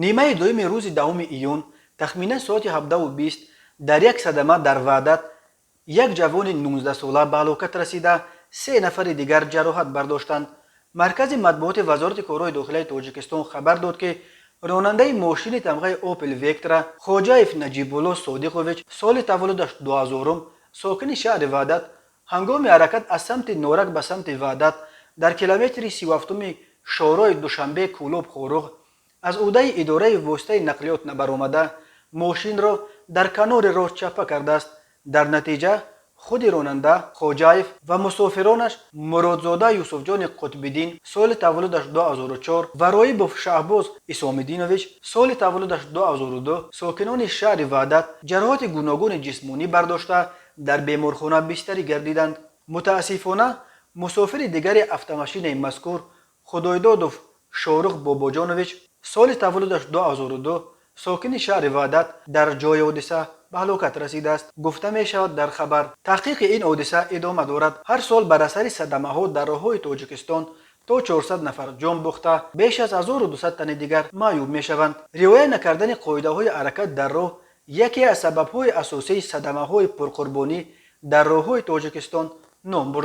Нимаи дуюми рӯзи 10 июн, тахминан соати 17:20, дар як садама дар Ваҳдат як ҷавони 19сола ба ҳалокат расида, се нафари дигар ҷароҳат бардоштанд. Маркази матбуоти Вазорати корҳои дохилаи Тоҷикистон хабар дод, ки ронандаи мошини тамғаи «Опел Вектра» Хоҷаев Наҷибулло Содиқович, соли таваллудаш 2000-ум, сокини шаҳри Ваҳдат, ҳангоми ҳаракат аз самти Норак ба самти Ваҳдат дар километри 37-уми шоҳроҳи Душанбе Кӯлоб Хоруғ аз ӯҳдаи идораи воситаи нақлиёт набаромада, мошинро дар канори роҳ чаппа кардааст. Дар натиҷа худи ронанда Хоҷаев ва мусофиронаш Муродзода Юсуфҷони Қутбиддин, соли таваллудаш 2004, ва Роибов Шаҳбоз Исомиддинович, соли таваллудаш 2002, сокинони шаҳри Ваҳдат, ҷароҳати гуногуни ҷисмонӣ бардошта, дар беморхона бистарӣ гардиданд. Мутаассифона, мусофири дигари автомошинаи мазкур Худойдодов Шорух Бобоҷонович, соли таваллудаш 2002, сокини шаҳри Ваҳдат, дар ҷои ҳодиса ба ҳалокат расидааст, гуфта мешавад дар хабар. Таҳқиқи ин ҳодиса идома дорад. Ҳар сол бар асари садамаҳо дар роҳҳои Тоҷикистон то 400 нафар ҷон бохта, беш аз 1200 тани дигар маъюб мешаванд. Риоя накардани қоидаҳои ҳаракат дар роҳ яке аз сабабҳои асосии садамаҳои пурқурбонӣ дар роҳҳои Тоҷикистон ном бурда.